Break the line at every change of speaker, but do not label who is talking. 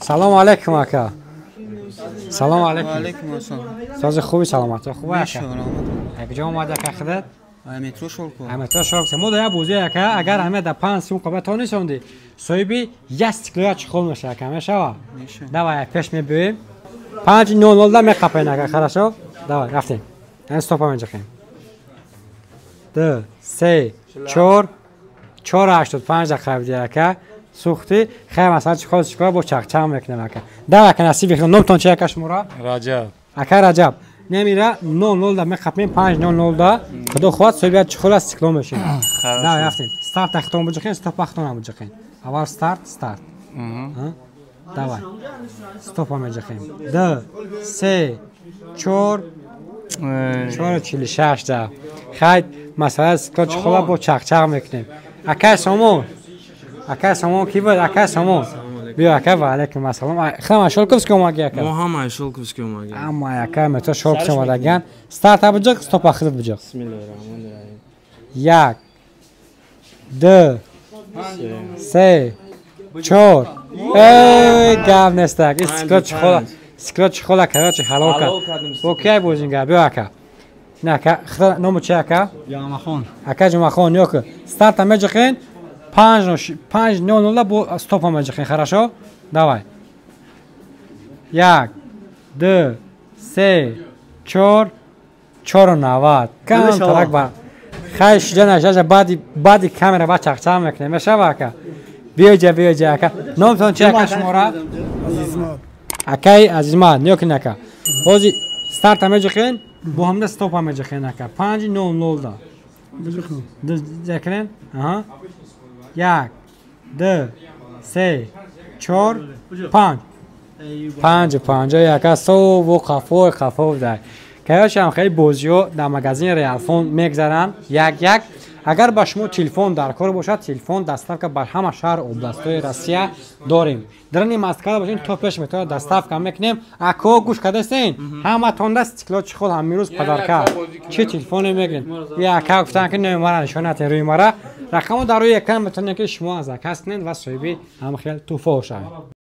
Салом алейкум, ака. Салом алейкум.
Алейкум ассалом.
Сози хуби, саломатӣ хуб, ака? Як ҷо омада, ака, худат?
Метро Шолко.
Метро Шолко. Мо да як бозӣ, ака, агар ҳама да 5 сум қаба то нишонди, соҳиби як стеклоя чехол меша, ака, мешава? Давай, пеш мебиёем. 5:00 да меқапем, ака, хорошо? Давай, рафтем. Ан стопа меҷахем. 2 3 4 4.85 дақиқа биди, ака. Сухти, хай, масалан, чехол чикор бо чақчақ мекунем, ака. Давай, ака, насиби худо. Номтон чи, ака, шумора?
Раҷаб.
Ака Раҷаб. Немира 00 да меқапем, 5:00 да. Худо хоҳад, соҳиби як чехол аз стекло мешем. Давай, рафтем. Старт ахтон буҷахем, стоп ахтон буҷахем. Аввал старт, старт. Давай. Стопа меҷахем. 2 3 4 4.46 да. Хай, масалан, стекло чехола бо чақчақ мекунем. Акай Сомон. Акай Сомон ки буд? Акай Сомон. Биё, ака, ва алейкум ассалом. Хама Шолковский омаги, ака?
Мо ҳама Шолковский омаги.
Ама ака метро Шолковский омадаган. Старт буҷақ, стопа худат буҷақ.
Бисмиллоҳир роҳманир роҳим.
1 2 3 4. Эй, гап нест, ака. Стекло чехола, стекло чехола, короче, ҳалол кард. Окей, бозинга, биё, ака. Не, ака, худо ному чи, ака?
Ҷумахон.
Ака Ҷумахон, ё ки старта меҷақен, 5:00 бо стопа меҷақен, хорошо? Давай. 1 2 3 4 4.90. Кам тарак ба. Хай, шиҷа нашаша, баъди камера ба чақчақ мекунем. Мешава, ака? Биёҷа, биёҷа, ака. Номтон чи, ака, шумора?
Азизмат.
Акай Азизмат, ниё кин, ака. Ҳозир старта меҷақен, бо ҳамда стопа меҷақен, ака. 5:00 да. Ҷакрен? Аҳа. 1 2 3 4 5. 5.51, ака, сову қафо қафо дай. Короче, ҳам хеле бозиҳо дар магазини Реалфон мегзаранд. Як як. Агар ба шумо телефон дар кор бошад, телефон доставка ба ҳама шаҳр областҳои Россия дорем. Дарни Москва бошед, то пеш метавонад доставка мекунем. Ако гӯш кардастен, ҳаматонда стекло чехол ҳамирӯз подарка. Чӣ телефоне мегирем? Я ака гуфтан ки номи мара нишон натен рӯи мара. Рақамо дар рӯи экран метавонед ки шумо аз заказ кунед ва соҳиби ҳам хел туҳфаҳо шавед.